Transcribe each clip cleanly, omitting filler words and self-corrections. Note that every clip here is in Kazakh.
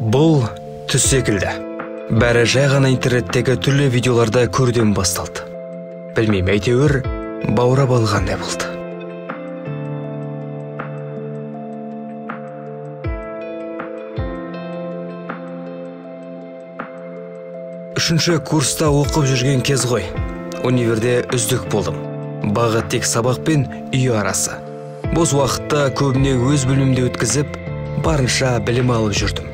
Бұл түс секілді. Бәрі жай ғана интернеттегі түрлі видеоларда көруден басталды. Білмеймін, әйтеуір баурап алғандай болды. Үшінші курста оқып жүрген кез ғой. Универде үздік болдым. Бағыт тек сабақ пен үй арасы. Бос уақытта көбіне өз бөлмемде өткізіп, барынша білім алып жүрдім.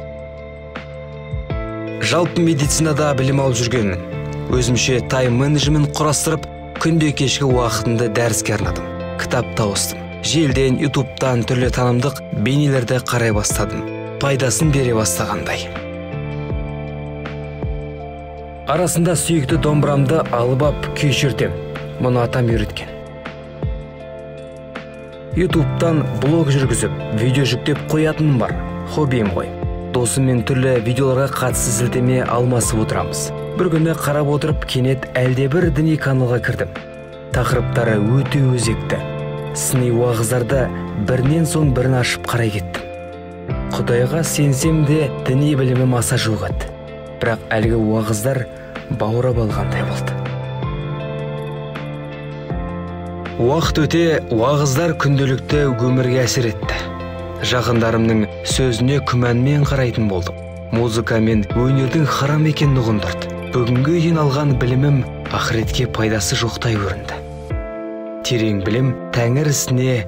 Жалпы медицинада білім алып жүргенмін. Өзімше тайм-менеджмент құрастырып, күнде кешкі уақытымды дәріске арнадым. Кітап тауыстым. Желден, ютубтан түрлі танымдық бейнелерді қарай бастадым. Пайдасын бере бастағандай. Арасында сүйікті домбырамды алып ап күй шертем. Мұны атам үйреткен. Ютубтан блог жүргізіп, видео жүктеп қоятыным бар. Хоббиім ғой. Досыммен түрлі видеоларға қатысты сілтеме алмасып отырамыз. Бір күні қарап отырып, кенет әлдебір діни каналға кірдім. Тақырыптары өте өзекті. Сыни уағыздарды бірінен соң бірін ашып қарай кеттім. Құдайға сенсем де діни білімім аса жоқ еді. Бірақ әлгі уағыздар баурап алғандай болды. Уақыт өте уағыздар күнделікті өмірге әсер етті. Жақындарымның сөзіне күмәнмен қарайтын болдым. Музыка мен өнердің харам екенін ұғындырды. Бүгінгі дейін алған білімім ақыретке пайдасы жоқтай көрінді. Терең білім тәңір ісіне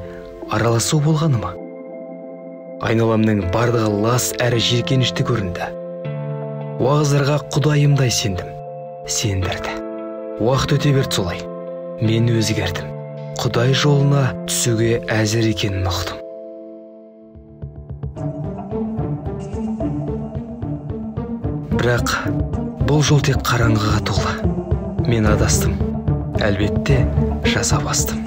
араласу болғаны ма? Айналамның барлығы лас әрі жиіркенішті көрінді. Уағыздарға құдайымдай сендім. Сендірді. Уақыт өте берді солай. Мен өзгердім. Құдай жолына түсуге әзір екенін ұқтым. Бірақ бұл жол тек қараңғыға толы. Мен адастым. Әлбетте, жаза бастым.